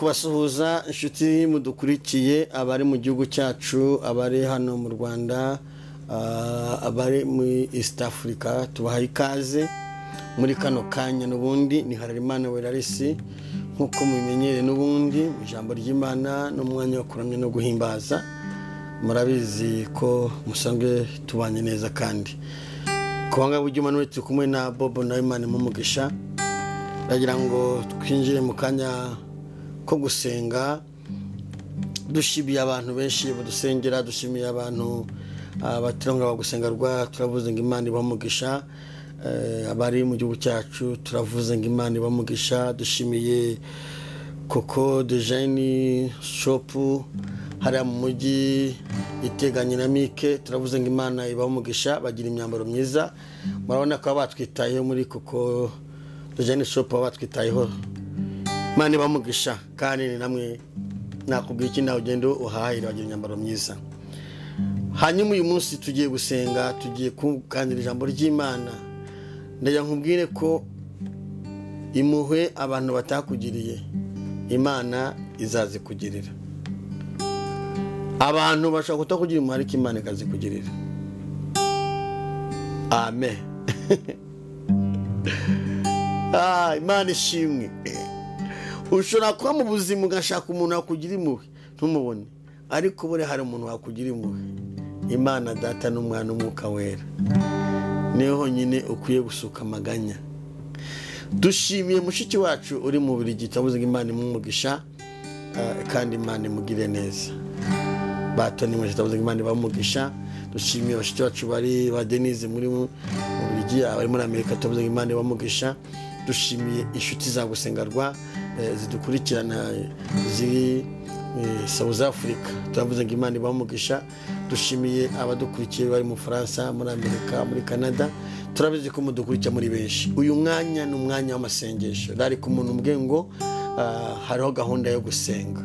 Kubasuhuza inshuti mudukurikiye, abari mu gihugu cyacu, abari hano mu Rwanda, abari muri East Africa, tubahaye ikaze muri kano kanya. N'ubundi ni Hararimana Welarisi, nk'uko mubimenyereye n'ubundi mu ijambo ry'Imana n'umwanya wo kuramya no guhimbaza. Murabizi ko musanzwe tubanye neza, kandi kubanga buryo n'uwe turi kumwe na Bobo na Imana mumugisha. Ndagira ngo twinjire mu kanya ko gusenga. Dushimiye abantu benshi badusengera, dushimiye abantu batiranga bagusenga rwa, turavuze ngo Imana ibamugisha. Abari mu gihugu cyacu turavuze ngo Imana ibamugisha. Dushimiye Koko Design Shop hariya mu mujyi iteganye na Mike, turavuze ngo Imana ibamugisha, bagira imyambaro myiza. Murabona ko batwitayeho muri Koko Design Shop, batwitayeho, Imana ibamugisha. Kandi ni namwe nakubwiye iki, nawe ugende uhahira, bagira imyambaro myiza. Hanyuma uyu munsi tugiye gusenga, tugiye kuganira ijambo ry'Imana. Ndagira nkubwire ko impuhwe abantu batakugiriye Imana izazikugirira. Abantu bashobora kutakugira impuhwe, ariko Imana ikazikugirira. Amen. Imana ishimwe. Ushobora kuba mu buzima ugashaka umuntu wakugira impuhwe ntumubone, ariko bure hari umuntu wakugira impuhwe, Imana Data n'Umwana n'Umwuka Wera. Niho honyine ukwiye gusuka amaganya. Dushimiye mushiki wacu uri mu Bubiligi, turavuze ngo Imana imumugisha, kandi Imana imugire neza. Batoni mwese turavuze ngo Imana ibamugisha. Dushimiye bashiki bacu bari ba Denise muri mu Bubiligi, abari muri Amerika, turavuze ngo Imana ibamugisha. Dushimiye inshuti za gusengarwa zidukurikirana ziri South Africa, turavuze ngo Imana ibamugisha. Dushimiye abadukurikiye bari mu Faransa, muri Amerika, muri Canada, turabizi ko mudukurikira muri benshi. Uyu mwanya ni umwanya w'amasengesho. Rari ku muntu mbwe ngo hariho gahunda yo gusenga,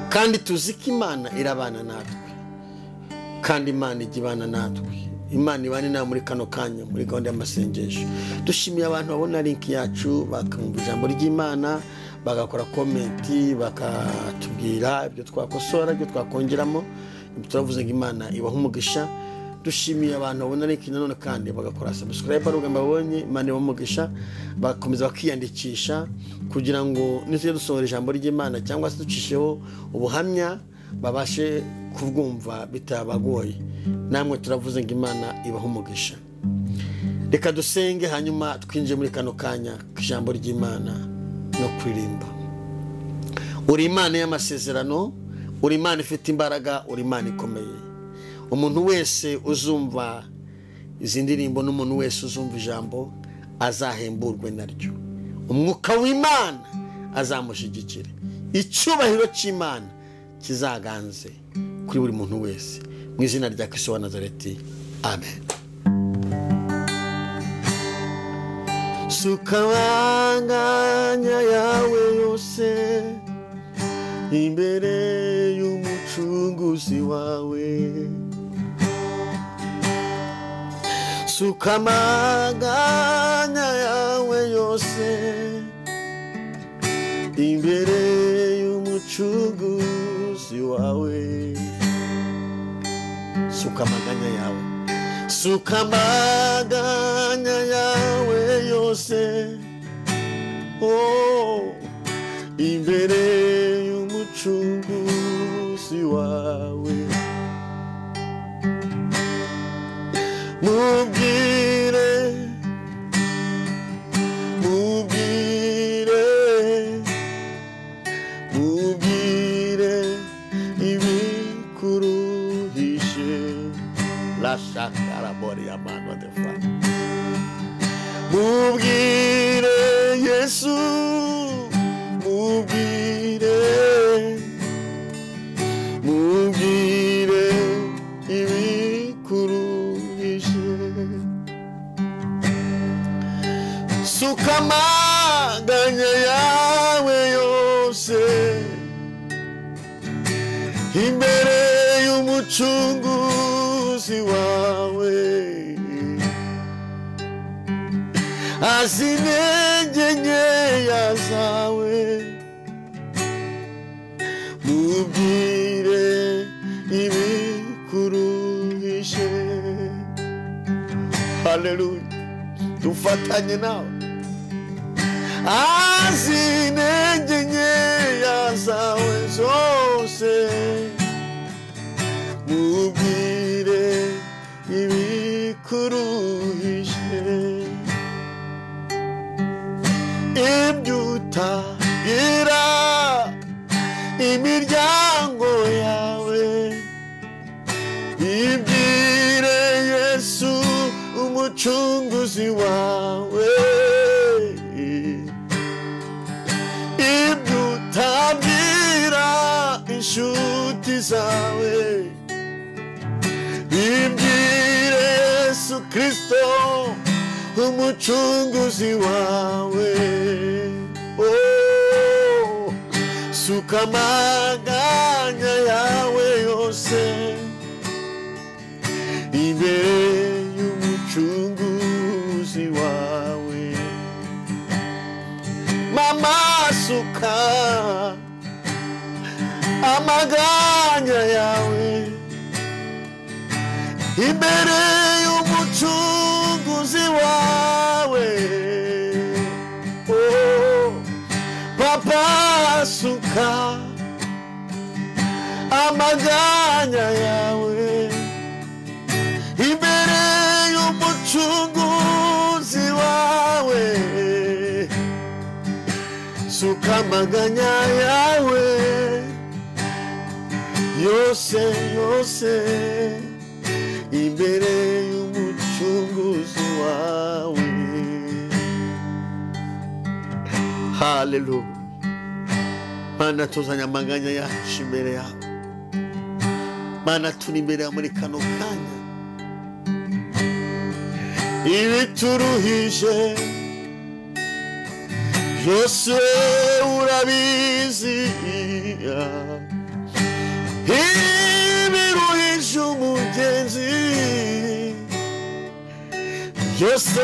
kandi tuzi ko Imana irabana natwe, kandi Imana ijya ibana natwe. Imana ibane nawe muri kano kanya muri gahunda y'amasengesho. Dushimiye abantu babona link yacu, bakumva ijambo ry'Imana, bagakora comment, bakatubwira ibyo twakosora, ibyo twakongeramo. Turavuze ngo Imana ibahe umugisha. Dushimiye abantu babona link nanone kandi bagakora subscribe, arugamba babonye, Imana ibahe umugisha, bakomeza bakiyandikisha kugira ngo nitujya dusohora ijambo ry'Imana cyangwa se ducisheho ubuhamya babashe kubwumva bitabagoye. Namwe turavuze ngo Imana ibahe umugisha. Reka dusenge, hanyuma twinjire muri kano kanya k'ijambo ry'Imana no kuririmba. Uri Imana y'amasezerano, uri Imana ifite imbaraga, uri Imana ikomeye. Umuntu wese uzumva izi ndirimbo n'umuntu wese uzumva ijambo azahemburwe naryo. Umwuka w'Imana azamushyigikire. Icyubahiro cy'Imana kizaganze kuri buri muntu wese. Mu izina rya Kristo wa Nazareti, amen. Suka amaganya yawe yose imbere y'umucunguzi wawe. Suka amaganya yawe yose imbere y'umucunguzi wawe. Suka amaganya yawe, suka amaganya yawe yose, oh, imbere y'umucunguzi wawe. Mubwire, mubwire, mubwire ibikuruhishe. La shakara bori amano de fa. Mubwire Yesu, mubwire, mubwire ibikuruhishe. Suka amaganya yawe yose imbere y'umucunguzi wawe. Azinenge nkeya zawe Haleluya, dufatanye nawe. Azi intege nkeya zawe zose, mubwire ibikuruhije, ibyo utabwira imiryango yawe, ibwire Yesu umucunguzi wawe. Ibyo utabwira inshuti zawe, ibwire Yesu Kristo umucunguzi wawe. Oh, suka amaganya yawe yose imbere y'umucunguzi wawe. Mama, suka amaganya yawe imbere y'umucunguzi wawe. Oh, papa, suka amaganya yawe imbere y'umucunguzi wawe. Suka amaganya yawe yose yose imbere y'umucunguzi wawe. Haleluya. Mana, tuzanye amaganya yacu imbere yawe. Mana, turi imbere yawe muri kano kanya. Ibituruhije byose urabizi, ibiruhije umugenzi byose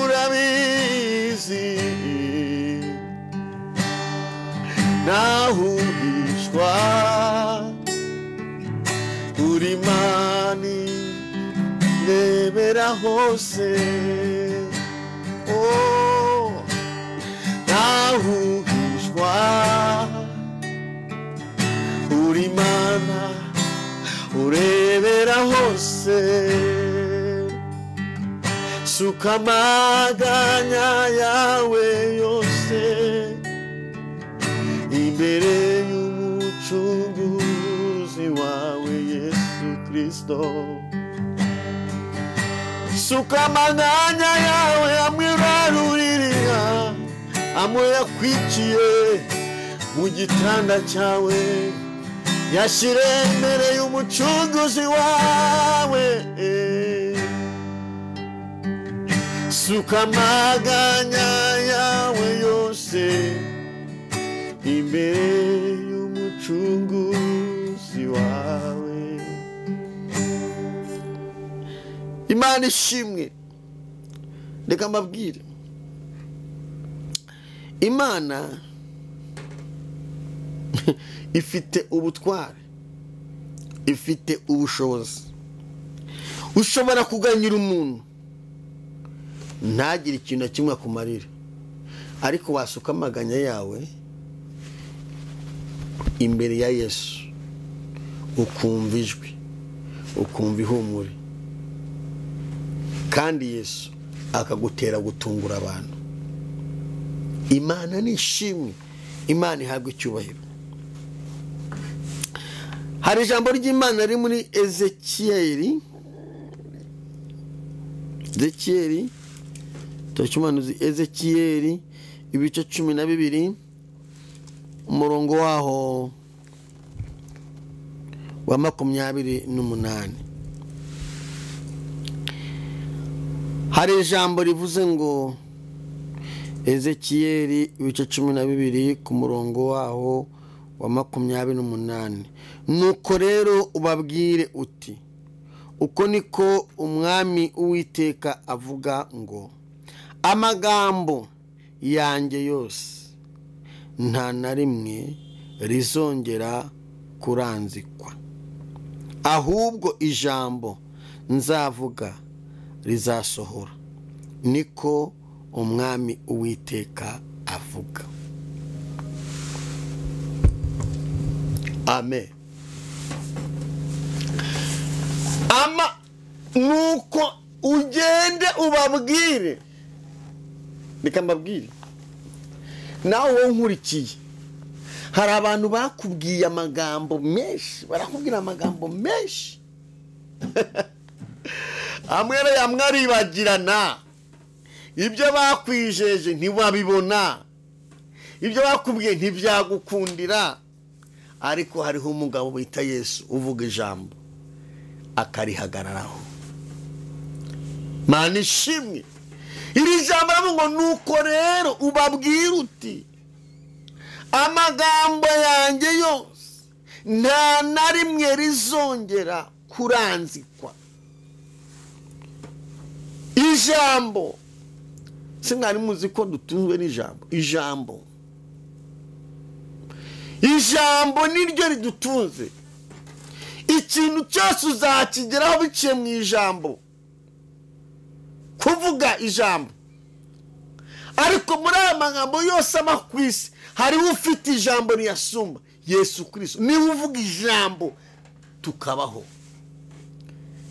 urabizi, nahuhishwa uri mani ndebera hose. Oh, nahuhishwa uri mana urebera hose. Suka amaganya yawe yose imbere y'umucunguzi wawe Yesu Kristo. Suka amaganya yawe amwe urarurira, amwe yakwiciye mu gitanda cyawe, yashyire imbere y'umucunguzi wawe. Suka amaganya yawe yose imbere y'umucunguzi wawe. Imana ishimwe. Reka mbabwire, Imana ifite ubutware, ifite ubushobozi. Ushobora kuganyira umuntu ntagire ikintu na kimwe akumarira, ariko wasuka amaganya yawe imbere ya Yesu, ukumva ijwi, ukumva ihumure, kandi Yesu akagutera gutungura abantu. Imana ni ishimwe, Imana ihabwa icyubahiro. Hari ijambo ry'Imana riri muri Ezekiyeli, turacyumuhanuzi Ezekiyeli ibice 12, umurongo waho wa 28. Hari ijambo rivuze ngo Ezekiyeli ibice 12 ku murongo waho wa 28, nuko rero ubabwire uti uko niko umwami Uwiteka avuga ngo amagambo yanjye yose nta na rimwe rizongera kuranzikwa, ahubwo ijambo nzavuga rizasohora, niko umwami Uwiteka avuga. Amen. Ama nuko ugende ubabwire, reka mbabwire nawe wowe nkurikiye, hari abantu bakubwiye amagambo menshi, barakubwira amagambo menshi amwe amwe aribagirana, ibyo bakwijeje ntiwabibona, ibyo bakubwiye ntibyagukundira, ariko hariho umugabo wita Yesu uvuga ijambo akarihagararaho. Mana ishimwe. Iri jambo ngo nuko rero ubabwira uti amagambo yanjye yose nta na rimwe rizongera kuranzikwa. Ijambo, sinari muzi ko dutunzwe n'ijambo. Ijambo, ijambo niryo ridutunze. Ikintu cyose uzakigeraho biciye mu ijambo, kuvuga ijambo. Ariko muri aya magambo yose ama ku isi hariho ufite ijambo riyasumba, Yesu Kristo. Niwe uvuga ijambo tukabaho.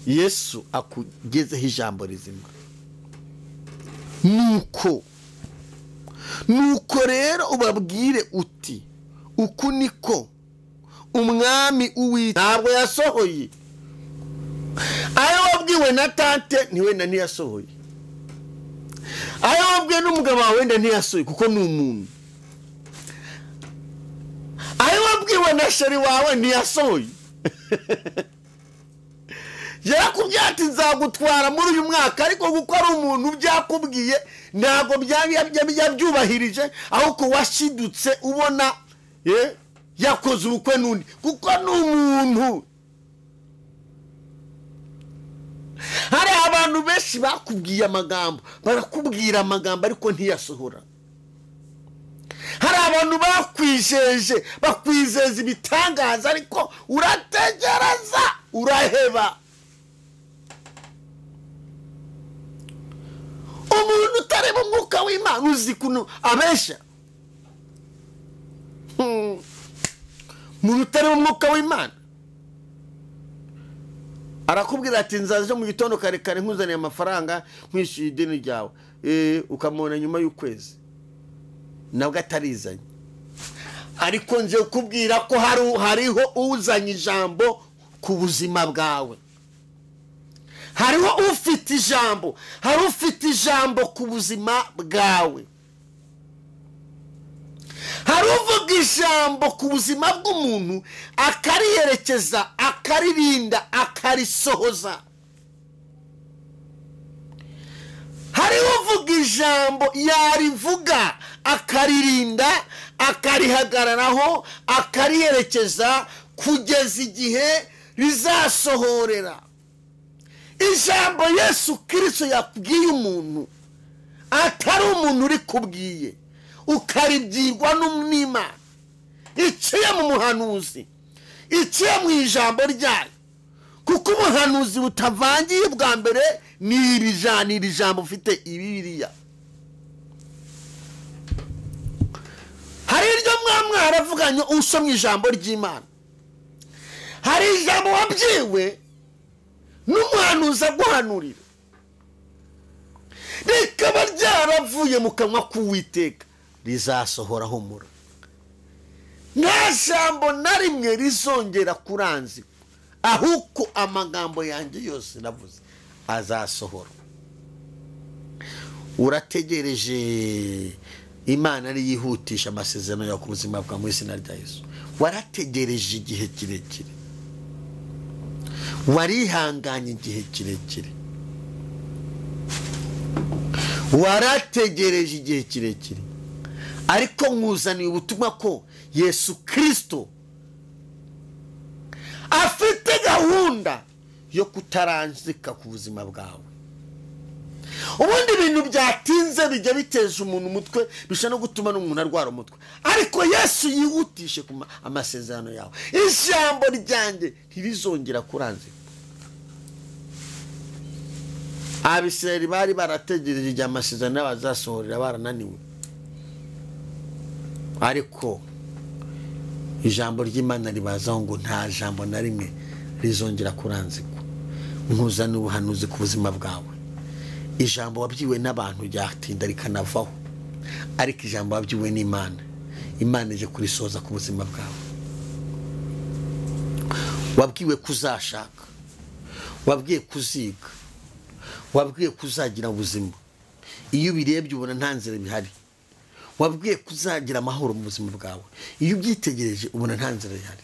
Yesu akugezeho ijambo rizima. Nuko rero ubabwire uti uku niko umwami Uwiteka. Ntabwo yasohoye ayo wabwiwe na tante, ntiwenda ntiyasohoye. Ayo wabwiwe n'umugabo wawe wenda ntiyasohoye, kuko ni umuntu. Ayo wabwiwe na sheri wawe ntiyasohoye. Yarakubwiye ati nzagutwara muri uyu mwaka, ariko kuko ari umuntu byakubwiye ntabwo yabyubahirije, ahubwo washidutse ubona yakoze ubukwe n'undi, kuko ni umuntu. Hari abantu benshi bakubwiye amagambo, barakubwira amagambo ariko ntiyasohora. Hari abantu bakwijeje, bakwizeza ibitangaza, ariko urategereza uraheba. Umuntu utareba umwuka w'Imana uzi kuntu abesha. Umuntu utareba umwuka w'Imana arakubwira ati nzaje mu gitondo kare kare nkuzaniye amafaranga nkwishyuye ideni ryawe, ukamubona nyuma y'ukwezi nabwo atarizanye. Ariko nje kukubwira ko hariho uzanye ijambo ku buzima bwawe. Hariho ufite ijambo, hari ufite ijambo ku buzima bwawe. Hari uvuga ijambo ku buzima bw'umuntu akariyerekeza, akaririnda, akarisohoza. Hari uvuga ijambo yarivuga akaririnda, akarihagararaho, akariyerekeza kugeza igihe rizasohorera. Ijambo Yesu Kristo yakubwiye umuntu atari umuntu uri kubwiye, ukaribwirwa n'Imana iciye mu muhanuzi, iciye mu ijambo ryayo. Kuko ubuhanuzi butavangiye bwa mbere ni iri jambo ufite Bibiliya. Hari iryo mwaravuganye usomye ijambo ry'Imana, hari ijambo wabyiwe n'umuhanuzi aguhanurira rikaba ryaravuye mu kanwa k'Uwiteka, rizasohora humura. Nta jambo na rimwe rizongera kuranzikwa, ahubwo amagambo yanjye yose navuze azasohora. Urategereje Imana ariyihutisha amasezerano yawe ku buzima bwawe mu izina rya Yesu. Warategereje igihe kirekire, warihanganye igihe kirekire, warategereje igihe kirekire, ariko nkuzaniye ubutumwa ko Yesu Kristo afite gahunda yo kutaranzika ku buzima bwawe. Ubundi ibintu byatinze bijya biteza umuntu umutwe, bishobora no gutuma n'umuntu arwara umutwe, ariko Yesu yihutishe ku amasezerano yawe. Ijambo ryanjye ntirizongera kuranzika. Abisirayeli bari barategereje igihe amasezerano bazasohorera, barananiwe, ariko ijambo ry'Imana ribazaho ngo nta jambo na rimwe rizongera kuranzikwa. Nkuzana ubuhanuzi ku buzima bwawe. Ijambo wabyiwe n'abantu ryatinda rikanavaho, ariko ijambo wabyiwe n'Imana, Imana ije kurisoza ku buzima bwawe. Wabwiwe kuzashaka, wabwiye kuziga, wabwiye kuzagira ubuzima. Iyo ubirebye ubona nta nzira bihari. Wabwiye kuzagira amahoro mu buzima bwawe. Iyo ubyitegereje ubona nta nzira ihari.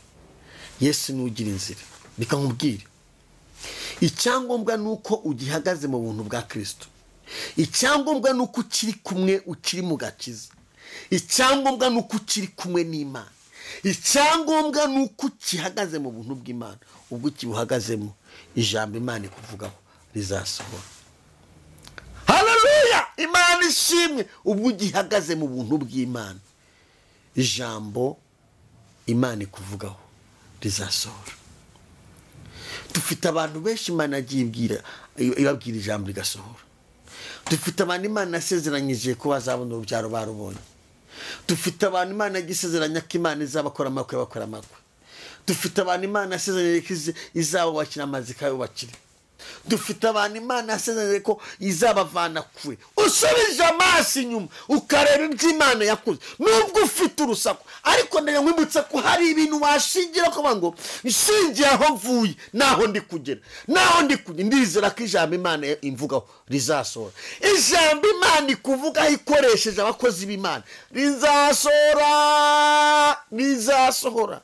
Yesu ni ugira inzira. Reka nkubwire, icyangombwa ni uko ugihagaze mu buntu bwa Kristo. Icyangombwa ni uko ukiri kumwe, ukiri mu gakiza. Icyangombwa ni uko ukiri kumwe n'Imana. Icyangombwa ni uko ukihagaze mu buntu bw'Imana. Ubwo ukibuhagazemo, ijambo Imana ikuvugaho rizasohora. Haleluya! Imana ishimwe. Ubwo ugihagaze mu buntu bw'Imana, ijambo Imana ikuvugaho rizasohora. Dufite abantu benshi Imana yagiye ibabwira ijambo rigasohora. Dufite abantu Imana yasezeranyije ko bazabona urubyaro barubonye. Dufite abantu Imana yagisezeranya ko Imana izabakora amakwe bakora amakwe. Dufite abantu Imana yasezeranyije ko izabubakira amazu ikayubakira. Dufite abantu Imana yasezeranyije ko izabavana kure. Usubije amaso inyuma ukareba ibyo Imana yakoze, nubwo ufite urusaku, ariko ndagira nkwibutse ko hari ibintu washingira ko ngo nshingiye aho mvuye naho ndi kugera, naho ndi kugera, ndizera ko ijambo Imana imvugaho rizasohora. Ijambo Imana ikuvugaho ikoresheje abakozi b'Imana rizasohora, rizasohora.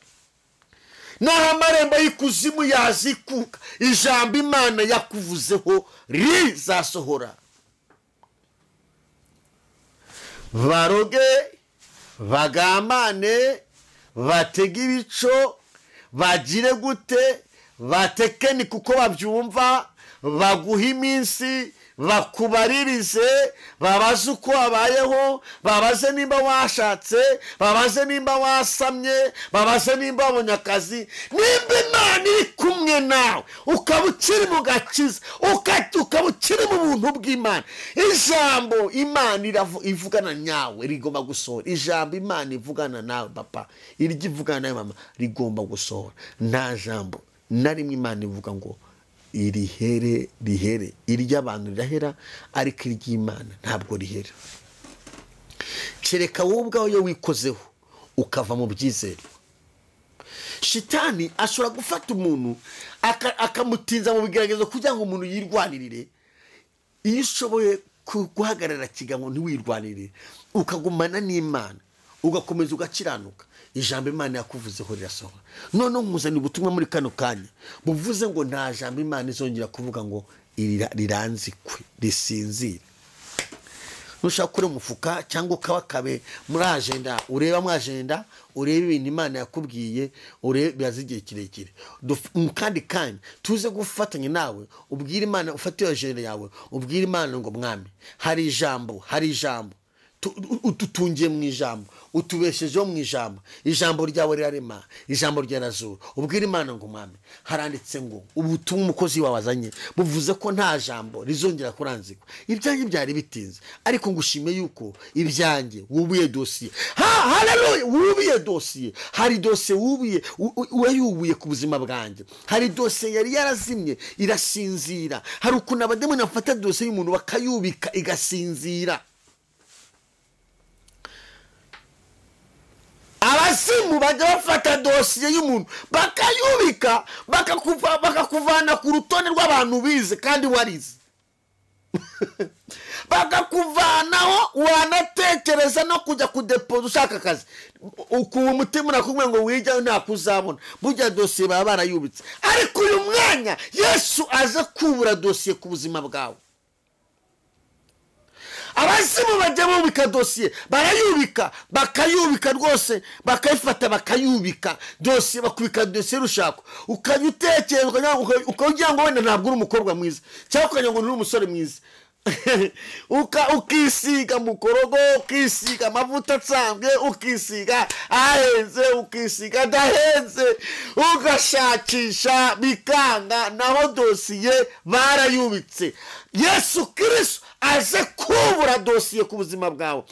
Naho amarembo y'ikuzimu yazikuka, ijambo Imana yakuvuzeho rizasohora. Baroge, bagambane, batege ibico, bagire gute, batekeni kuko babyumva, baguha iminsi, bakubaririze, babaze uko wabayeho, babaze nimba washatse, babaze nimba wasamye, babaze nimba wabonye akazi. Nimba Imana iri kumwe nawe, ukaba ukiri mu gakiza, ukaba ukiri mu buntu bw'Imana, ijambo Imana ivugana nawe rigomba gusohora. Ijambo Imana ivugana nawe papa, iryo ivugana nawe mama, rigomba gusohora. Nta jambo na rimwe Imana ivuga ngo irihere rihere. Iry'abantu rirahera, ariko iry'Imana ntabwo rihera. Kereka wowe ubwawe iyo wikozeho ukava mu byizerwa. Shitani ashobora gufata umuntu akamutinza mu bigeragezo kugira ngo umuntu yirwanirire. Iyo ushoboye guhagarara kigango ntiwirwanirire, ukagumana n'Imana, ugakomeza ugakiranuka, ijambo Imana yakuvuzeho rirasohora. None nkuzaniye ubutumwa muri kano kanya buvuze ngo nta jambo Imana izongera kuvuga ngo riranzikwe, risinzire. Nushaka kure umufuka cyangwa ukabakabe muri agenda, ureba mu agenda, urebe ibintu Imana yakubwiye, urebe biazigiye kirekire. Kandi kandi tuze gufatanya nawe, ubwire Imana, ufate agenda yawe, ubwire Imana ngo mwami, hari ijambo, hari ijambo ututungiye mu ijambo, utubeshejeho mu ijambo, ijambo ryawe rirarema, ijambo ryarazura. Ubwire Imana ngo mwami, haranditse ngo ubutumwa umukozi wawe azanye buvuze ko nta jambo rizongera kuranzikwa. Ibyanjye byari bitinze, ariko ngushime yuko ibyanjye wubuye dosiye. Ha, haleluya, wubuye dosiye. Hari dosiye wubuye, wayubuye ku buzima bwanjye. Hari dosiye yari yarazimye irasinzira. Hari ukuntu abademoni bafata dosiye y'umuntu bakayubika igasinzira. Abazimu bajya bafata dosiye y'umuntu bakayubika, bakakuvana ku rutonde rw'abantu bize kandi warize, bakakuvanaho wanatekereza no kujya kudepoza ushaka akazi, ukuba umutima urakubwira ngo wijyayo ntakuzabona. Burya dosiye baba barayubitse, ariko uyu mwanya Yesu aje kubura dosiye ku buzima bwawe. Abazimu bajya bubika dosiye, barayubika, bakayubika rwose, bakayifata bakayubika dosiye, bakubika dosiye rushako. Ukajya utekereza ukagira ngo wenda ntabwo uri umukobwa mwiza, cyangwa ukagira ngo uri umusore mwiza. Ukisiga mukorogo, ukisiga amavuta asanzwe, ukisiga ahenze, ukisiga adahenze, ugashakisha bikanga, naho dosiye barayubitse. Yesu Kristo aze kubura dosiye ku buzima bwawe.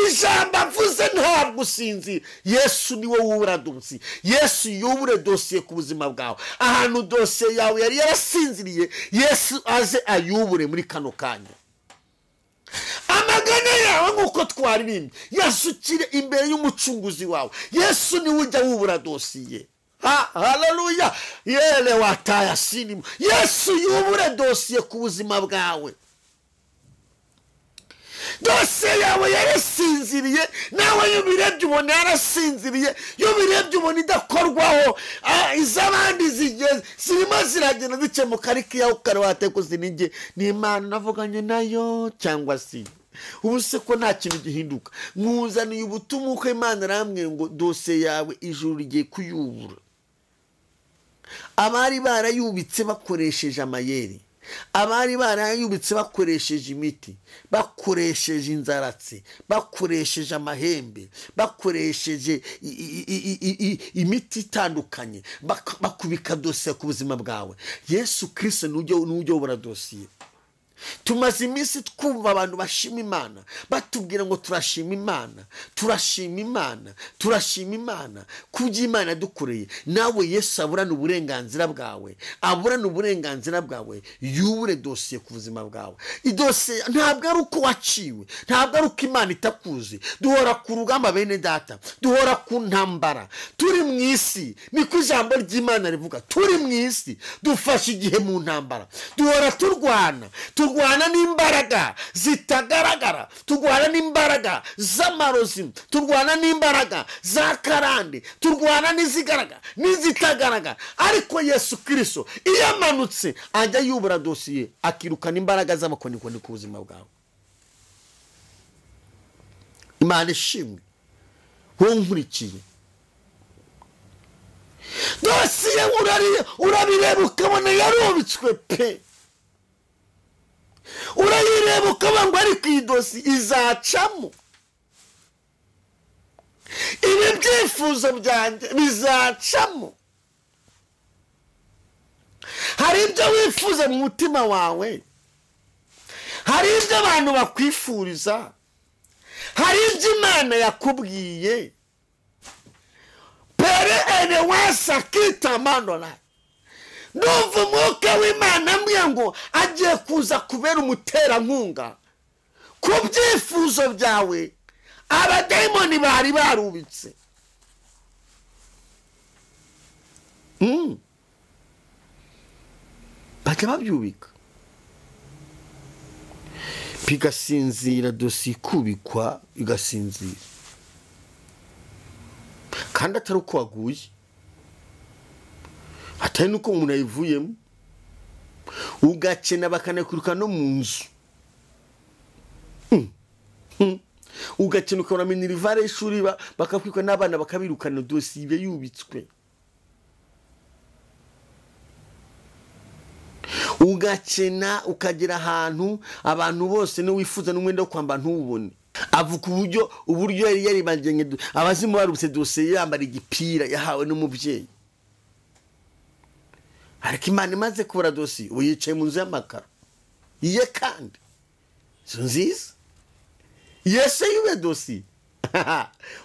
Ijambo avuze ntabwo usinzira. Yesu niwe wubura dosiye. Yesu yubure dosiye ku buzima bwawe. Ahantu dosiye yawe yari yarasinziriye, Yesu aze ayubure muri kano kanya. Amagana yawe nk'uko twaririmbye yasukire imbere y'umucunguzi wawe. Yesu niwe ujya wubura dosiye. Haleluya. Yele wataya sinimo. Yesu yubure dosiye ku buzima bwawe. Dosiye yawe yarasinziriye, nawe iyo ubirebye ubona yarasinziriye, iyo ubirebye ubona idakorwaho, iz'abandi zigeze zirimo ziragenda zikemuka, ariko iyawe ukarwate kuzinige ni Imana navuganye nayo cyangwa se ubu se ko nta kintu gihinduka. Mwuzaniye ubutumwa uko Imana arambwiye ngo dosiye yawe ijuru rigiye kuyubura. Abari barayubitse bakoresheje amayeri, abari barayubitse bakoresheje imiti, bakoresheje inzaratsi, bakoresheje amahembe, bakoresheje imiti itandukanye, bakubika dosiye ku buzima bwawe. Yesu Kristo nujya ubura dosiye. Tumaze iminsi twumva abantu bashima Imana, batubwira ngo turashima Imana, turashima Imana, turashima Imana kubyo Imana yadukoreye. Nawe Yesu aburana uburenganzira bwawe, aburana uburenganzira bwawe, yubure dosiye ku buzima bwawe. Idosiye ntabwo ari uko waciwe, ntabwo ari uko Imana itakuzi. Duhora ku rugamba bene data, duhora ku ntambara, turi mu isi, niko ijambo ry'Imana rivuga. Turi mu isi, dufashe igihe mu ntambara, duhora turwana, turwana n'imbaraga zitagaragara, turwana n'imbaraga z'amarozi, turwana n'imbaraga za karande, turwana n'izigaragara n'izitagaragara. Ariko Yesu Kristo iyo amanutse ajya yubura dosiye, akirukana imbaraga z'amakonikoni ku buzima bwawe. Imana ishimwe wowe nkurikiye. Dosiye urabireba ukabona yarubitswe pe, urayireba ukabona ngo ariko iyi dosiye izacamo, ibi byifuzo byanjye bizacamo. Hari ibyo wifuza mu mutima wawe, hari ibyo abantu bakwifuriza, hari ibyo Imana yakubwiye. Pere ene wesa kita mandola. Ndumva umwuka w'Imana ambwiye ngo agiye kuza kubera umuterankunga ku byifuzo byawe abadayimoni bari barubitse. Bajya babyubika bigasinzira, dosiye ikubikwa igasinzira, kandi atari uko waguye, atari nuko umuntu ayivuyemo, ugakena bakanakwiruka no mu nzu, ugakena ukabona minerivare y'ishuri bakakwikwa n'abana bakabirukana, dosiye ibe yubitswe. Ugakena ukagera ahantu abantu bose niwifuza n'umwenda wo kwambara ntubone. Avuga uburyo yari yaribanganye, abazimu barubitse dosiye yambara igipira yahawe n'umubyeyi. Ariko Imana imaze kubura dosiye, ubu yicaye mu nzu y'amakaro iye, kandi inzu nziza. Yesu yube dosiye.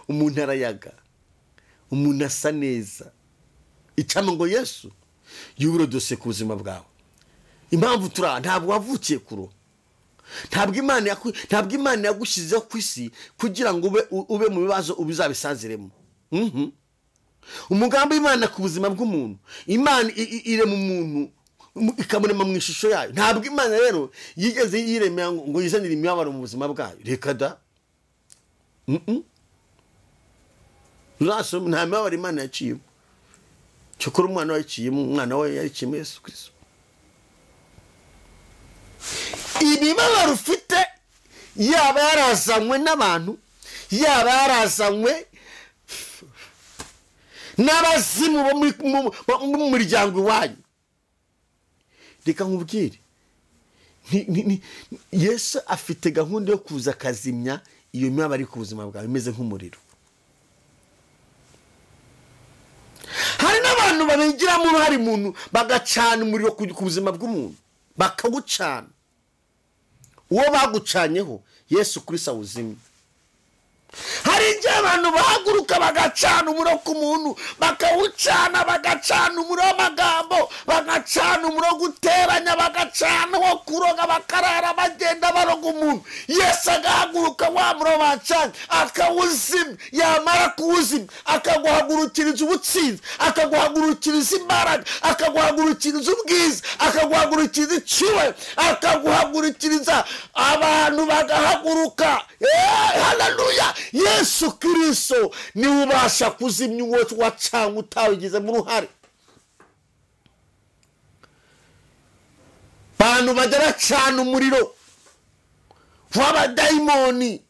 Umuntu arayaga, umuntu asa neza. Icamo ngo Yesu yubure dosiye ku buzima bwawe. Impamvu turi ntabwo wavukiye kuro, ntabwo Imana yagushyizeho ku isi kugira ngo ube mu bibazo ubizabisaziremo. Umugambi w'Imana ku buzima bw'umuntu, Imana irema umuntu ikamurema mu ishusho yayo. Ntabwo Imana rero yigeze yiremera ngo yizanire imibabaro mu buzima bwayo. Reka da, nta mibabaro Imana yaciyemo. Cyokora umwana wayiciyemo, umwana we yayiciyemo Yesu Kristo. Imibabaro ufite yaba yarazanywe n'abantu, yaba yarazanywe n'abazimu bo mu muryango iwanyu. Reka nkubwire, Yesu afite gahunda yo kuza akazimya iyo mibabaro iri ku buzima bwawe imeze nk'umuriro. Hari n'abantu babigiramo uruhare umuntu bagacana umuriro ku buzima bw'umuntu, bakawucana. Uwo bagucanyeho Yesu Kristo awuzimye. Hari igihe abantu bahaguruka bagacana umuriro ku muntu, bakawucana, bagacana umuriro w'amagambo, bagacana umuriro wo guteranya, bagacana wo kuroga, bakarara bagenda baroga umuntu. Yesu agahaguruka wa muriro bacanye akawuzimya. Yamara kuwuzimya akaguhagurukiriza ubutsinzi, akaguhagurukiriza imbaraga, akaguhagurukiriza ubwiza, akaguhagurukiriza icyubahiro, akaguhagurukiriza abantu bagahaguruka. Haleluya! Yesu Kristo niwe ubasha kuzimya uwo wacanye utawugizemo uruhare. Abantu bajya bacana umuriro w'abadayimoni,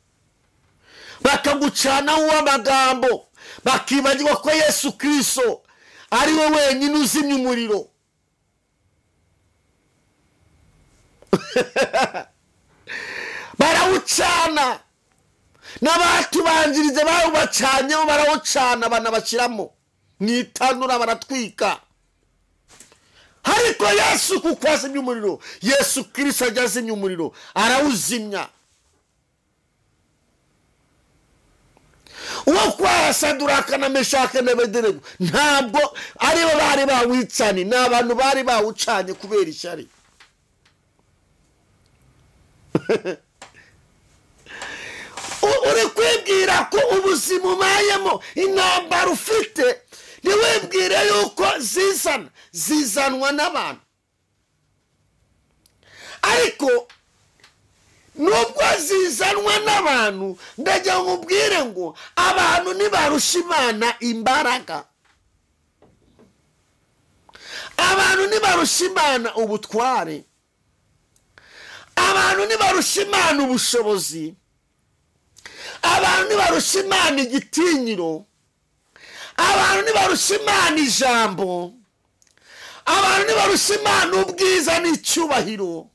bakagucanaho uw'amagambo, bakibagirwa ko Yesu Kristo ari we wenyine uzimya umuriro. Barawucana. N'abatubanjirize bawubacanyeho barawucana, banabashyiramo mu itanura baratwika. Ariko Yesu kuko azimya umuriro, Yesu Kristo ajya azimya umuriro, arawuzimya. Uwo kwa Saduraka na Meshake na Abedenego ntabwo aribo bari bawicanye, ni abantu bari bawucanye kubera ishyari. Uri kwibwira ko ubuzima ubayemo, intambara ufite, ntiwibwire yuko zizana, zizanwa n'abantu. Ariko nubwo zizanwa n'abantu, ndagira ngo nkubwire ngo abantu ntibarusha Imana imbaraga, abantu ntibarusha Imana ubutware, abantu ntibarusha Imana ubushobozi, abantu ntibarusha Imana igitinyiro, abantu ntibarusha Imana ijambo, abantu ntibarusha Imana ubwiza n'icyubahiro.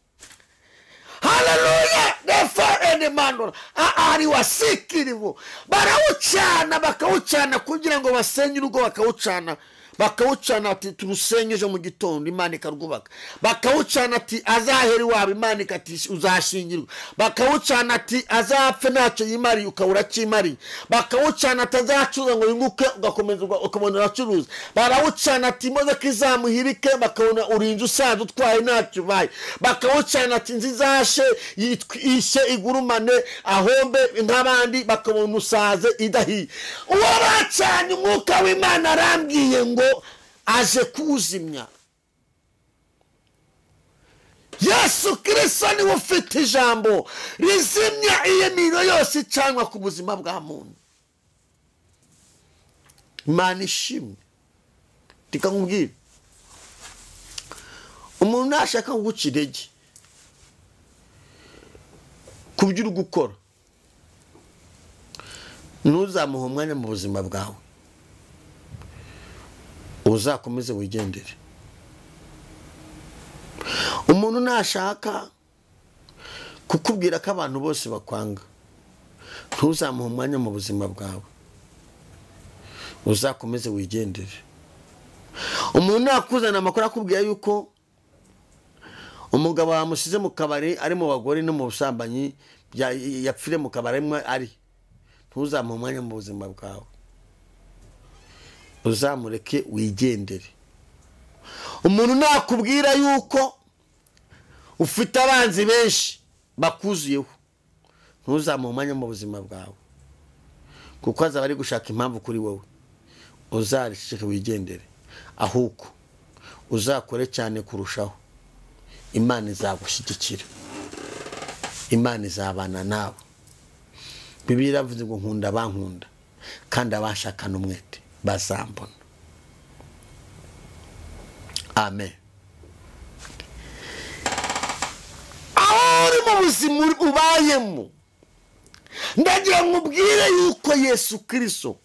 Haleluya! Refa ene mandora ari wasikiribo. Barawucana, bakawucana kugira ngo basenye urugo, bakawucana, bakawucana ati turusenye ejo mu gitondo Imana ikarwubaka. Bakawucana ati azahera iwabo Imana ikati uzashingirwa. Bakawucana ati azapfe ntacyo yimariye ukabura cyimariye. Bakawucana ati azacuruza ngo yunguke ugakomeza ukabona uracuruza. Barawucana ati imodoka izamuhirike bakabona urinze usanzwe utwaye ntacyo ubaye. Bakawucana ati inzu izashe ishe igurumane ahombe nk'abandi, bakabona usaze idahiye. Uwo bacanye umwuka w'Imana arambwiye ngo aje kuzimya. Yesu Kristo niwe ufite ijambo rizimya iyo miriro yose icanwa ku buzima bwa muntu. Imana ishimwe. Reka nkubwire, umuntu nashaka kuguca intege ku byo uri gukora, ntuzamuhe umwanya mu buzima bwawe, uzakomeze wigendere. Umuntu nashaka kukubwira ko abantu bose bakwanga, ntuzamuhe umwanya mu buzima bwawe, uzakomeze wigendere. Umuntu nakuzana amakuru akubwira yuko umugabo wamusize mu kabari ari mu bagore no mu busambanyi, yapfire mu kabari ari, ntuzamuhe umwanya mu buzima bwawe, uzamureke wigendere. Umuntu nakubwira yuko ufite abanzi benshi bakuzuyeho, ntuzamuhe umwanya mu buzima bwawe, kuko azaba ari gushaka impamvu kuri wowe, uzarishike wigendere. Ahubwo uzakore cyane kurushaho, Imana izagushyigikira, Imana izabana nawe. Bibiliya iravuze ngo nkunda abankunda kandi abashakana umwete bazambona. Amen. Aho uri mu buzima ubayemo, ndagira ngo ubwire yuko Yesu Kristo,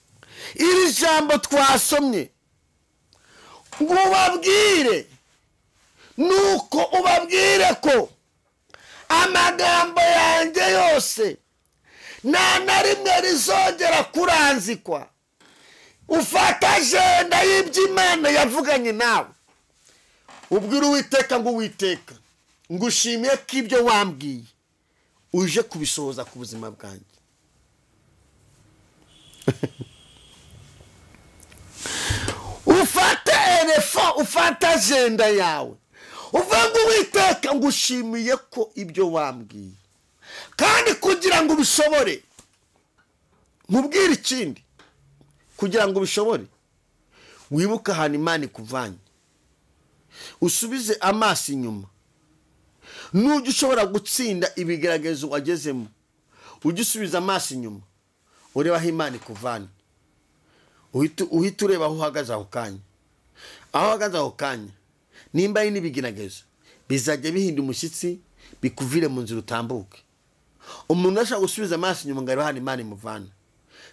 iri jambo twasomye, ngo ubabwire, nuko ubabwire ko Amagambo yanjye yose nta na rimwe rizongera kuranzikwa. Ufata ajenda y'iby'Imana yavuganye nawe, ubwira Uwiteka ngo Uwiteka ngushimiye ko ibyo wambwiye uje kubisohoza ku buzima bwanjye. Ufate elefo, ufate ajenda yawe, uvuga ngo Uwiteka ngushimiye ko ibyo wambwiye. Kandi kugira ngo ubishobore, mubwire ikindi, kugira ngo ubishobore wibuke ahantu Imana ikuvanye, usubize amaso inyuma. Nujya ushobora gutsinda ibigaragazo wagezemo, ujye usubiza amaso inyuma ureba aho Imana ikuvanye, uhita ureba aho uhagaze ako kanya. Aho uhagaze ako kanya, nimba ari n'ibigaragazo bizajya bihinda umushyitsi bikuvire mu nzira utambuke. Umuntu ashobora gusubiza amaso inyuma ngo arebe ahantu Imana imuvana,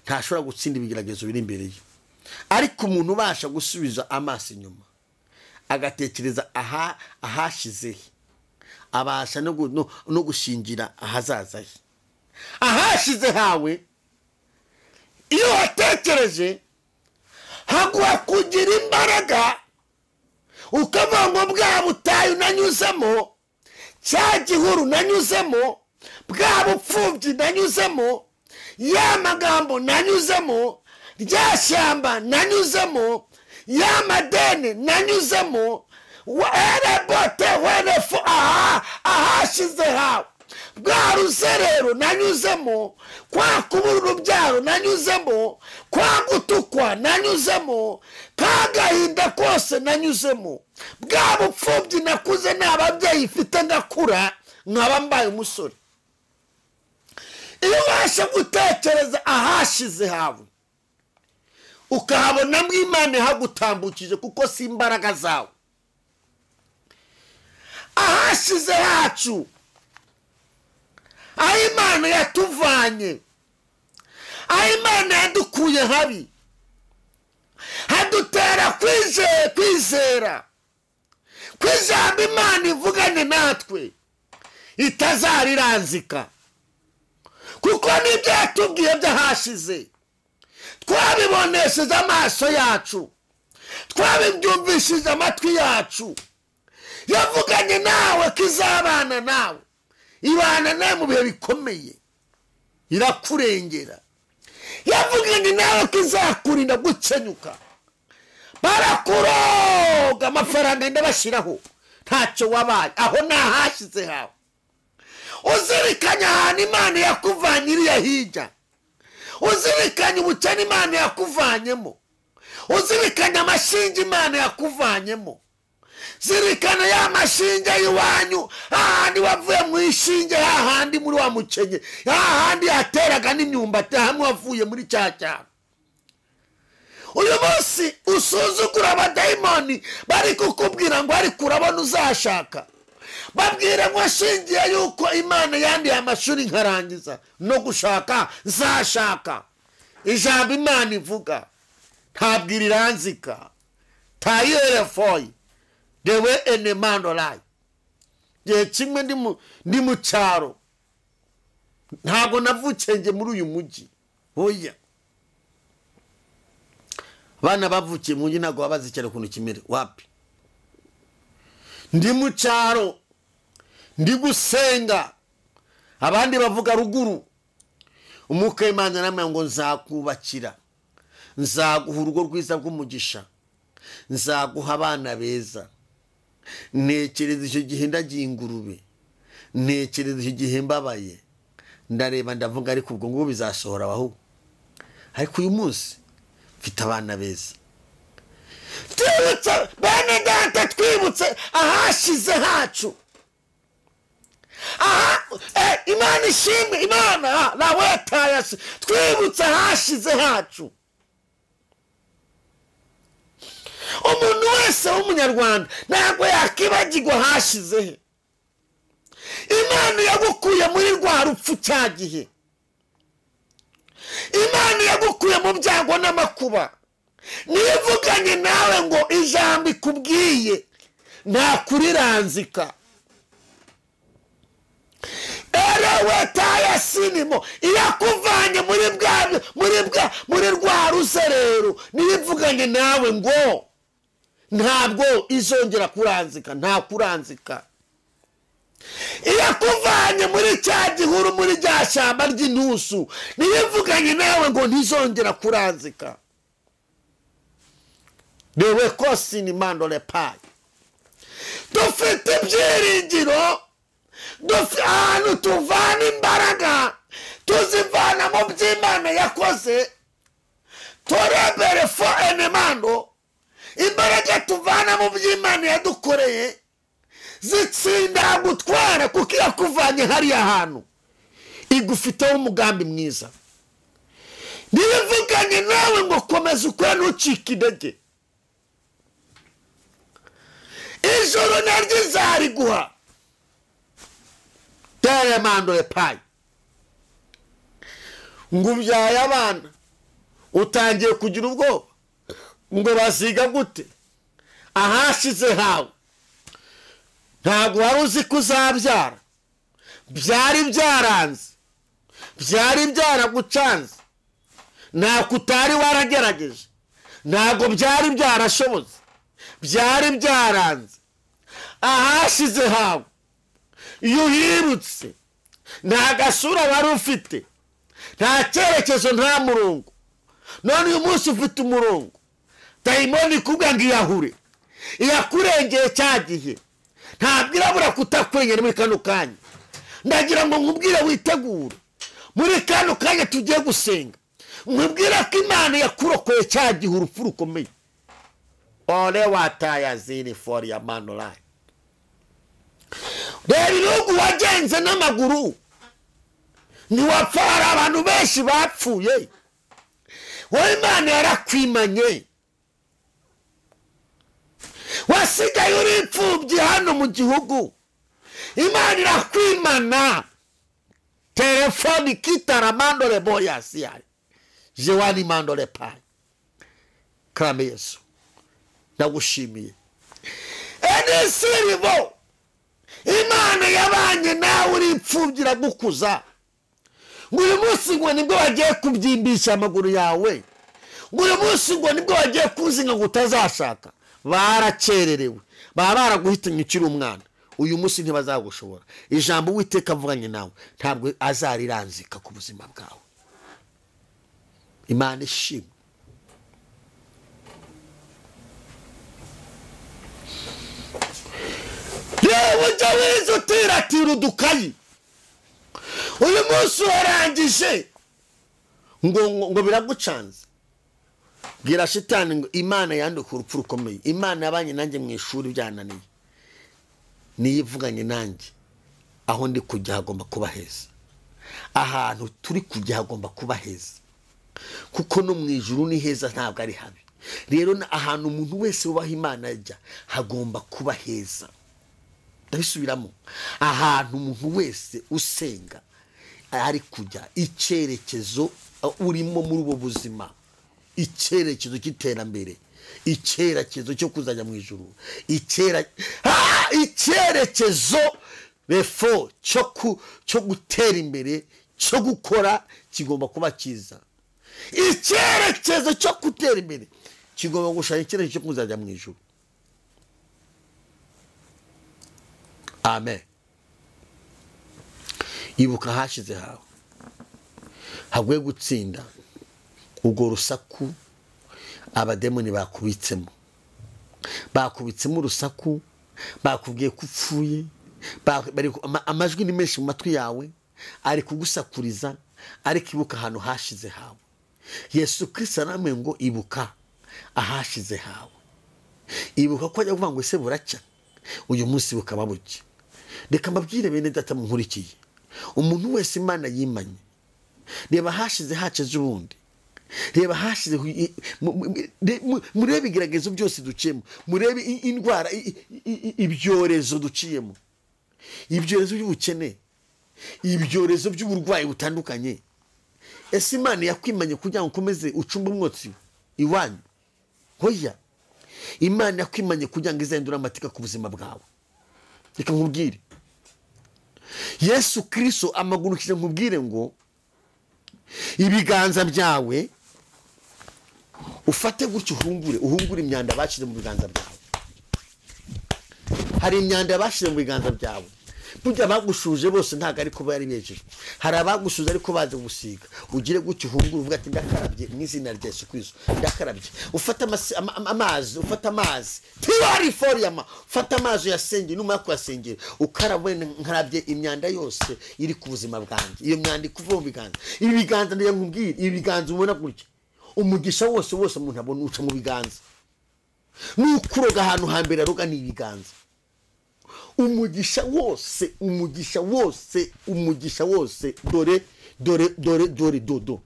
ntashobora gutsinda ibigeragezo biri imbere ye. Ariko umuntu ubasha gusubiza amaso inyuma agatekereza ahashize he, abasha no gushingira ahazaza he. Ahashize hawe iyo watekereje haguha kugira imbaraga, ukavuga ngo bwa butayu nanyuzemo, cya gihuru nanyuzemo, bwa bupfubyi nanyuzemo, ya magambo nanyuzemo, rya shyamba nanyuzemo, ya madeni nanyuzemo, werebote werefu, ahashize hawe, bwa ruzerero nanyuzemo, kwa kubura urubyaro nanyuzemo, kwa gutukwa nanyuzemo, ka gahinda kose nanyuzemo, bwa bupfubyi nakuze n'ababyeyi mfite ngakura nkaba mbaye umusore. Iyo ubasha gutekereza ahashize hawe, ukahabonamo Imana ihagutambukije, kuko si imbaraga zawe. Ahashize hacu, aho Imana yatuvanye, aho Imana yadukuye habi, hadutera kwizera ko ijambo Imana ivuganye natwe itazariranzika, kuko n'ibyo yatubwiye byahashize twabibonesheje amaso yacu, twabibyumvishije amatwi yacu. Yavuganye nawe ko izabana nawe, ibana nawe mu bihe bikomeye, irakurengera. Yavuganye nawe ko izakurinda gukenyuka, barakuroga amafaranga ndabashyiraho ntacyo wabaye, aho nahashize hawe. Uzirikanye ahantu Imana yakuvanye iriya hirya, uzirikanye ubukene Imana yakuvanyemo, uzirikanye amashinge Imana yakuvanyemo, zirikana ya mashinge y'iwanyu, hahandi wavuye mu ishinge, hahandi muri wa mukenye, hahandi yateraga n'imyumbati, hamwe wavuye muri cya cyaro. Uyu munsi usuzugura abadayimoni bari kukubwira ngo ariko urabona uzashaka, babwira ngo ashingiye yuko Imana yandiye amashuri nkarangiza no gushaka nzashaka. Ijambo Imana ivuga ntabwo iriranzika, tayirefoyi dewe enemandolayi. Gihe kimwe ndi mu cyaro, ntabwo navukiye muri uyu mujyi, oya. Abana bavukiye mu mujyi ntabwo baba bazi icyaro ukuntu kimera, wapi. Ndi mu cyaro, ndi gusenga, abandi bavuga ruguru. Umwuka w'Imana aramubwira ngo nzakubakira, nzaguha urugo rwiza rw'umugisha, nzaguha abana beza. Ntekereza icyo gihe ndagiye ingurube, ntekereza icyo gihe mbabaye, ndareba ndavuga ariko ubwo ngubu bizasohora abahu. Ariko uyu munsi mfite abana beza. Twibutse bene data, twibutse ahashize hacu. Aha Imana ishimwe, Imana nawetayase, twibutse ahashize hacu. Umuntu wese w'umunyarwanda ntabwo yakibagirwa ahashize he. Imana yagukuye muri rwa rupfu cya gihe, Imana yagukuye mu byago n'amakuba, nivuganye nawe ngo ijambo ikubwiye nta kuriranzika. Rewe taya sinimo iyakuvanye muri bwa muri rwa ruserero, niyivuganye nawe ngo ntabwo izongera kuranzika, nta kuranzika. Iyakuvanye muri cya gihuru, muri rya shyamba ry'intusu, niyivuganye nawe ngo ntizongera kuranzika. Rewe kosi ni mandole payi. Dufite ibyiringiro, ahantu tuvana imbaraga tuzivana mu by'Imana yakoze. Torebere fo enemando, imbaraga tuvana mu by'Imana yadukoreye zitsinda gutwara, kuko yakuvanye hariya hantu igufiteho umugambi mwiza. Niyivuganye nawe ngo komeza ukore ntucike intege. Ijoro naryo izariguha. Teremando epayi. Ngo ubyaye abana utangiye kugira ubwoba ngo baziga gute? Ahashize hawe ntabwo wari uzi ko uzabyara, byari byaranze, byari byaragucanze, ntabwo utari waragerageje, ntabwo byari byarashobotse, byari byaranze. Ahashize hawe iyo uhirutse nta gasura wari ufite, nta cyerekezo, nta murongo. None uyu munsi ufite umurongo. Dayimoni ikubwira ngo iyahure, iyakurengeye cya gihe, ntabwo irabura kutakurengera muri kano kanya. Ndagira ngo nkubwire witegure muri kano kanya tugiye gusenga, nkubwire ko Imana yakurokoye cya gihe urupfu rukomeye. Ole wataya zini fori ya manolai. Reba ibihugu wagenze n'amaguru ntiwapfa, hari abantu benshi bapfuye, wowe Imana yarakwimanye, wasigaye uri imfubyi hano mu gihugu, Imana irakwimana. Telefoni kitara mandole boya siyari jewani mandole payi. Karame Yesu, ndagushimiye. Enisiribo Imana yabanye nawe uri imfubyi iragukuza. Ngo uyu munsi ngo nibwo bagiye kubyimbisha amaguru yawe, ngo uyu munsi ngo nibwo bagiye kuzinga ngo utazashaka. Barakererewe, baba baraguhitanye ukiri umwana, uyu munsi ntibazagushobora. Ijambo Uwiteka avuganye nawe ntabwo azariranzika ku buzima bwawe. Imana ishimwe. Yewe ujya wize utiratira udukayi, uyu munsi warangije ngo biragucanze. Bwira shitani ngo Imana yanduka urupfu rukomeye, Imana yabanye nanjye mu ishuri byananiye, niyivuganye nanjye aho ndi kujya hagomba kuba heza, ahantu turi kujya hagomba kuba heza, kuko no mu ijuru ni heza, ntabwo ari habi. Rero ahantu umuntu wese wubaha Imana ajya hagomba kuba heza. Ndabisubiramo, ahantu umuntu wese usenga ari kujya, icyerekezo urimo muri ubu buzima, icyerekezo cy'iterambere, icyerekezo cyo kuzajya mu ijuru, icyerekezo refo cyo gutera imbere, cyo gukora kigomba kuba cyiza. Icyerekezo cyo gutera imbere kigomba gushaka icyerekezo cyo kuzajya mu ijuru. Amen. Ibuka hashize hawe, haguye gutsinda urwo rusaku abademoni bakubitsemo, bakubitsemo urusaku, bakubwiye ko upfuye, amajwi ni menshi mu matwi yawe ari kugusakuriza, ariko ibuka ahantu hashize hawe. Yesu Kristo aramwe ngo ibuka ahashize hawe, ibuka ko ajya kuvuga ngo ese buracya, uyu munsi bukaba buke. Reka mbabwire bene data munkurikiye, umuntu wese Imana yimanye, reba hashize hacu ubundi, reba hashize, murebe ibigeragezo byose duciyemo, murebe indwara, ibyorezo duciyemo, ibyorezo by'ubukene, ibyorezo by'uburwayi butandukanye. Ese Imana yakwimanye kugira ngo ukomeze ucumbe umwotsi iwanyu? Hoya, Imana yakwimanye kugira ngo izahindure amatika ku buzima bwawe. Reka nkubwire, Yesu Kristo amagurukije nkubwire ngo ibiganza byawe ufate gutyo uhungure imyanda bashyize mu biganza byawe. Hari imyanda bashyize mu biganza byawe. Burya bagushuje bose ntago ariko bari bejejwe. Hari abagushuje ariko baje gusiga. Ugire gutyo uhungure uvuga ati ndakarabye mu izina rya Yesu Kristo. Ndakarabye. Ufata amazi, ufata amazi. Tiwari foriyama. Ufata amazi uyasengere, numara kuyasengera ukarabe nkarabye imyanda yose iri ku buzima bwanjye. Iyo myanda ikuva mu biganza. Ibi biganza ndiye nkubwire, ibi biganza ubona gutya. Umugisha wose wose umuntu abona uca mu biganza. Nukuroga ahantu hambere aroga ni ibiganza. Umugisha wose, umugisha wose, umugisha wose, dore dore dore dore dodo.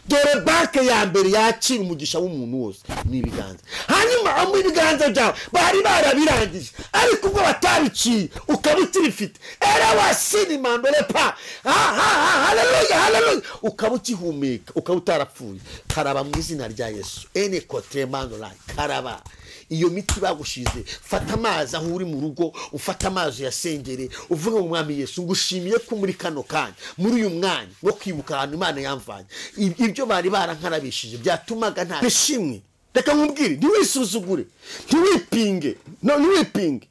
Dore banke ya mbere yakira umugisha w'umuntu wose ni ibiganza. Hanyuma amu ibiganza byawe bari barabirangije ariko ubwo batabiciye ukaba utirifite. Era wasini mandole pa. Ha ha ha, haleluya haleluya. Ukaba ukihumeka, ukaba utarapfuye. Karaba mu izina rya Yesu. Ene kotre mandola karaba. Iyo miti bagushize, fata amazi aho uri mu rugo, ufata amazi yasengere, uvuga ngo Mwami Yesu ngushimiye ko muri kano kanya, muri uyu mwanya wo kwibuka ahantu Imana yamvanye. Ibyo bari barankarabishije byatumaga nta bishimwe. Reka nkubwire, ntiwisuzugure, ntiwipinge, no ntiwipinge.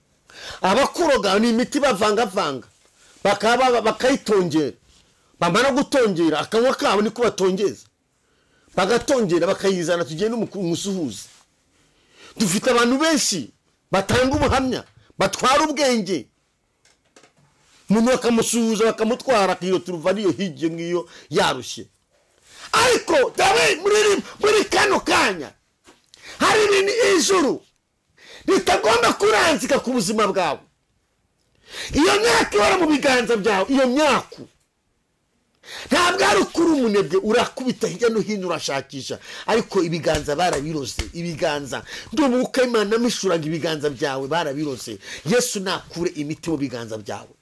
Abakuroga ni imiti bavangavanga, bakaba bakayitongera. Bamara gutongera akanwa kabo niko batongeza. Bagatongera bakayizana tugende umusuhuze. Dufite abantu benshi batanga ubuhamya, batwara ubwenge. Umuntu bakamusuhuza bakamutwara akiyo turuva niyo hirya ngiyo yarushye. Ariko dawe muri kano kanya hari ibintu ijuru ritagomba kuranzika ku buzima bwawe. Iyo myaka ihora mu biganza byawe, iyo myaku ntabwo ari ukuri umunebwe, urakubita hirya no hino urashakisha, ariko ibiganza barabiroze. Ibiganza ndumuka Imana mishuraga ibiganza byawe barabiroze. Yesu nakure imiti mu biganza byawe.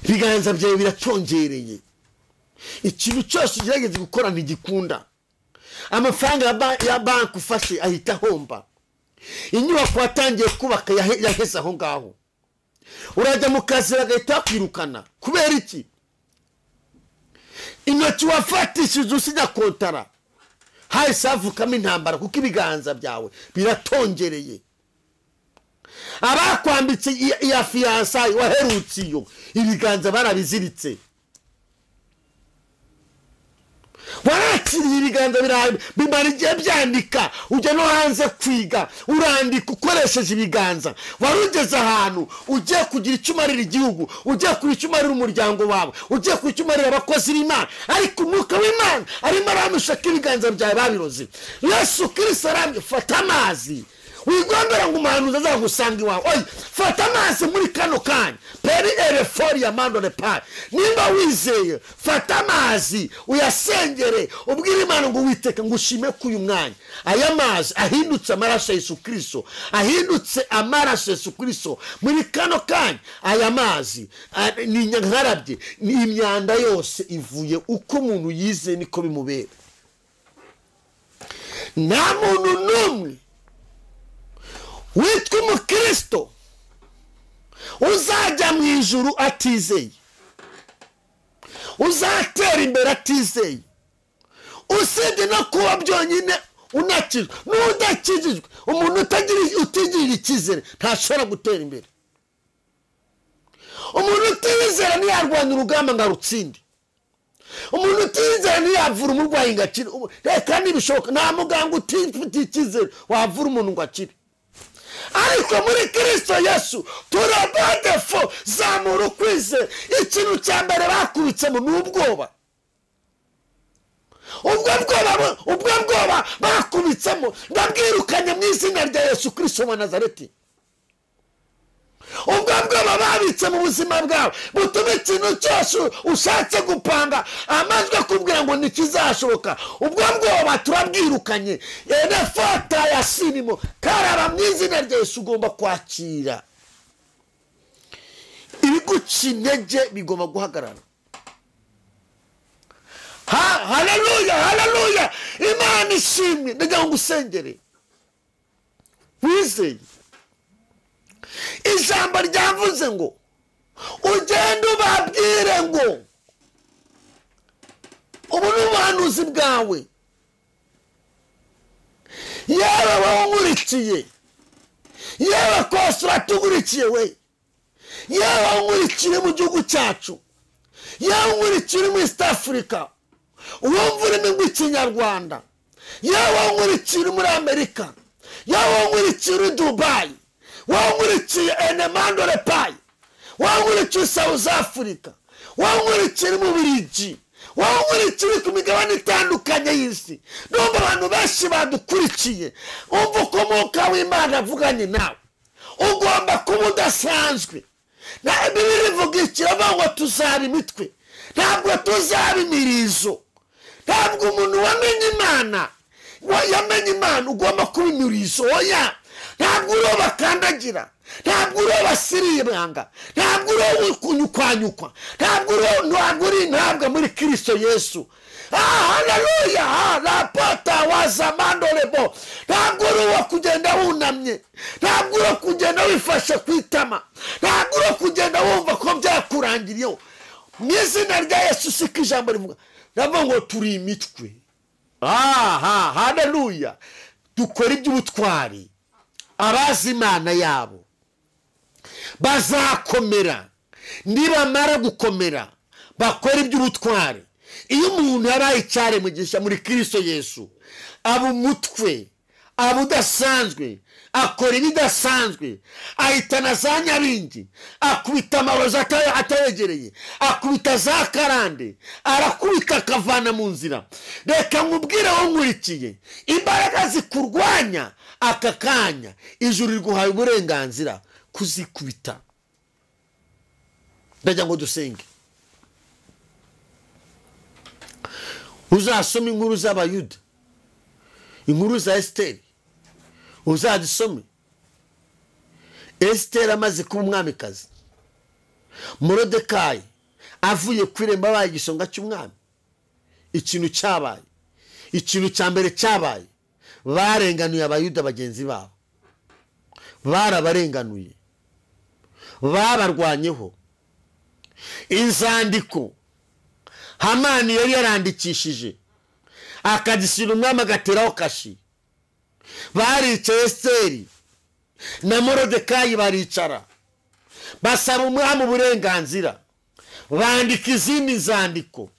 Ibiganza byawe biratongereye. Ikintu cyose ugerageza gukora ntigikunda. Amafaranga ya banki ufashe ahita ahomba. Inyubako watangiye kubaka yaheze aho ngaho. Urajya mu kazi bagahita bakwirukana. Kubera iki? Intoki wafatishije usinya kontara hahise havukamo intambara, kuko ibiganza byawe biratongereye. Abakwambitse iya fiyansayi waherutse iyo, ibiganza barabiziritse. Warakiriye ibiganza bimara igihe byandika, ujya no hanze kwiga urandika ukoresheje ibiganza. Wari ugeze ahantu ugiye kugira icyo umarira igihugu, ugiye kugira icyo umarira umuryango wawe, ugiye kugira icyo umarira abakozi b'Imana, ariko umwuka w'Imana arimo aramushaka ibiganza byawe babiroze. Yesu Kristo arambye, fata amazi. Wigombera ngo umuhanuzi azagusanga iwawe. Oya, fata amazi muri kano kanya. Peri ereforia mandole pa. Nimba wizeye, fata amazi uyasengere, ubwire Imana ngo Uwiteka ngushime ku uyu mwanya. Aya mazi ahindutse amaraso ya Yesu Kristo, ahindutse amaraso ya Yesu Kristo muri kano kanya. Aya mazi ni nkarabye, ni imyanda yose ivuye. Uko umuntu yize niko bimubera. Nta muntu n'umwe witwa umukristo uzajya mu ijuru atizeye, uzatera imbere atizeye, usibye no kuba byonyine unakijwe n'udakijijwe. Umuntu utigirira icyizere ntashobora gutera imbere. Umuntu utizera ntiyarwanya urugamba ngo arutsinde. Umuntu utizera ntiyavura umurwayi ngo akire. Reka ntibishoboka, nta muganga utifitiye icyizere wavura umuntu ngo akire. Ariko muri Kristo Yesu turabadefo zamura ukwizera. Ikintu cya mbere bakubitsemo ni ubwoba. Ubwo bwoba bakubitsemo ndabwirukanye mu izina rya Yesu Kristo wa Nazareti. Ubwo bwoba babitse mu buzima bwawe butuma ikintu cyose ushatse gupanga amajwi akubwira ngo ntikizashoboka. Ubwo bwoba turabwirukanye. Fata ya sinimo karaba mu izina rya Yesu. Ugomba kwakira ibiguca intege, bigomba guhagarara. Haleluya haleluya. Imana ishimwe. Ndagira ngo usengere wizeye. Ijambo ryavuze ngo Ugende ubabwire ngo ubu ni ubuhanuzi bwawe. Yewe wowe unkurikiye, yewe kose uratugurikiye we, yewe unkurikiye mu gihugu cyacu, yewe unkurikiye muri East Africa, wumva ururimi rw'Ikinyarwanda, yewe unkurikiye muri Amerika, yewe unkurikiye uri Dubai, wowe unkurikiye Enemandore Pai, wowe unkurikiye South Africa, wowe unkurikiye mu Bubiligi, wowe unkurikiye ku migabane itandukanye y'isi. Ndumva abantu benshi badukurikiye. Umva uko Umwuka w'Imana avuganye nawe. Ugomba kuba udasanzwe. Na Bibiliya ivuga iki? Iravuga ngo tuzaba imitwe, ntabwo tuzaba imirizo. Ntabwo umuntu wamenye Imana yamenye Imana ugomba kuba imirizo. Oya, ntabwo uri bakandagira, ntabwo uri basiribanga, ntabwo uri kunyukwanyukwa, ntabwo uri ntabwo muri Kristo Yesu. Haleluya! Rapota wazamandorebo. Ntabwo uri uwo kugenda wunamye, ntabwo uri kugenda wifashe ku itama, ntabwo uri kugenda wumva ko byakurangiriyeho. Mu izina rya Yesu, siko ijambo rivuga. Ndavuga ngo turi imitwe. Haleluya! Dukora iby'ubutwari. Abazi Imana yabo bazakomera, nibamara gukomera bakora iby'ubutwari. Iyo umuntu yabaye icyaremwe gishya muri Kristo Yesu, aba umutwe, aba udasanzwe, akora ibidasanzwe, ahitana za nyabingi, akubita amarozi atayegereye, akubita za karande, arakubita akavana mu nzira. Reka nkubwire wowe nkurikiye, imbaraga zikurwanya aka kanya, ijuru riguhaye uburenganzira kuzikubita. Ndagira ngo dusenge. Uzasome inkuru z'Abayuda, inkuru za Esiteri, uzazisome. Esiteri amaze kuba umwamikazi, Morodekayi avuye ku irembo abaye igisonga cy'umwami. Ikintu cyabaye, ikintu cya mbere cyabaye, barenganuye Abayuda bagenzi babo, barabarenganuye, babarwanyeho. Inzandiko Hamani yari yarandikishije akagisira umwami agateraho kashi. Baricaye Esiteri na Morodekayi baricara, basaba umwami uburenganzira, bandika izindi nzandiko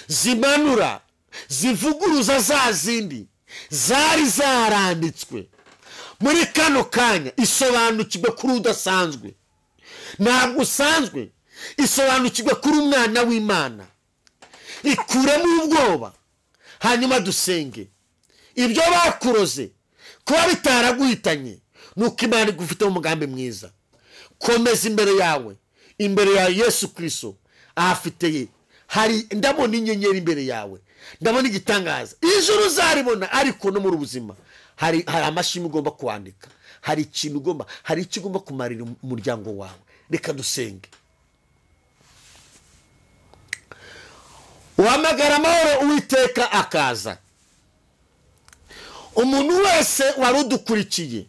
zimanura zivuguruza za zindi zari zaranditswe. Muri kano kanya isobanukirwe kuri udasanzwe, ntabwo usanzwe. Isobanukirwe kuri umwana w'Imana, ikuremo ubwoba, hanyuma dusenge. Ibyo bakuroze kuba bitaraguhitanye, nuko Imana igufite umugambi mwiza. Komeza imbere yawe, imbere ya Yesu Kristo ahafite hari, ndabona inyenyeri imbere yawe, ndabona igitangaza. Ijuru uzaribona, ariko no muri ubuzima hari amashimwe ugomba kwandika, hari ikintu ugomba, hari icyo ugomba kumarira umuryango wawe. Reka dusenge. Uhamagara amahoro Uwiteka akaza. Umuntu wese wari udukurikiye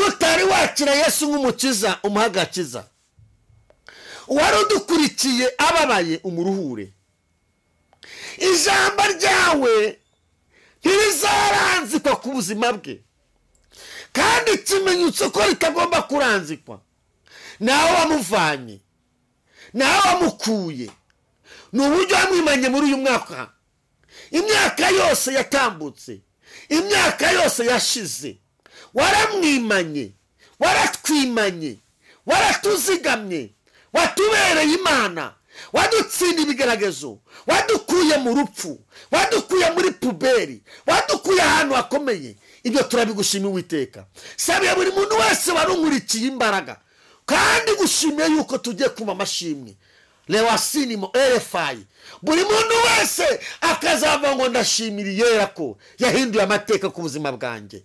utari wakira Yesu nk'umukiza, umuha agakiza. Uwari udukurikiye ababaye, umuruhure. Ijambo ryawe ntirizaranzikwa ku buzima bwe, kandi ikimenyetso ko ritagomba kuranzikwa, nawe wamuvanye, nawe wamukuye. Ni uburyo wamwimanye muri uyu mwaka. Imyaka yose yatambutse, imyaka yose yashize, waramwimanye, waratwimanye, waratuzigamye, watubereye Imana, wadutsinda ibigeragezo, wadukuye mu rupfu, wadukuye muri puberi, wadukuye ahantu hakomeye. Ibyo turabigushimiye Uwiteka. Sabiye buri muntu wese warunkurikiye imbaraga, kandi gushimiye yuko tugiye kuma amashimwe. Lewasinimo RFI. Buri muntu wese akazava ngo ndashimira Yera ko yahinduye amateka ku buzima bwanjye.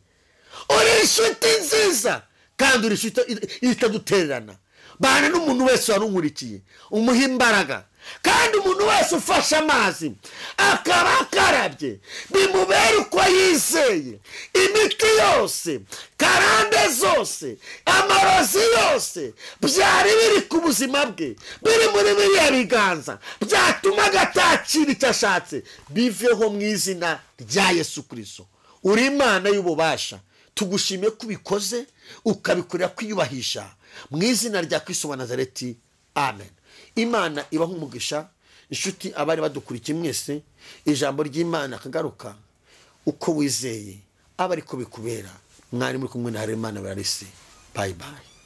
Uri inshuti nziza kandi uri inshuti itadutererana. Bana n'umuntu wese warunkurikiye, umuha imbaraga. Kandi umuntu wese ufashe amazi akaba akarabye, bimubera uko yizeye. Imiti yose, karande zose, amarozi yose byari biri ku buzima bwe, biri muri biriya biganza byatumaga atakira icyo ashatse, biveho mu izina rya Yesu Kristo. Uri Imana y'ububasha, tugushimiye ko ubikoze, ukabikorera kwiyubahisha mu izina rya Kristo wa Nazareti, amen. Imana ibaha umugisha. Inshuti abari badukurikiye mwese, ijambo ry'Imana akagaruka uko wizeye aba ariko bikubera. Mwari muri kumwe na Harerimana Evariste. Bye bye.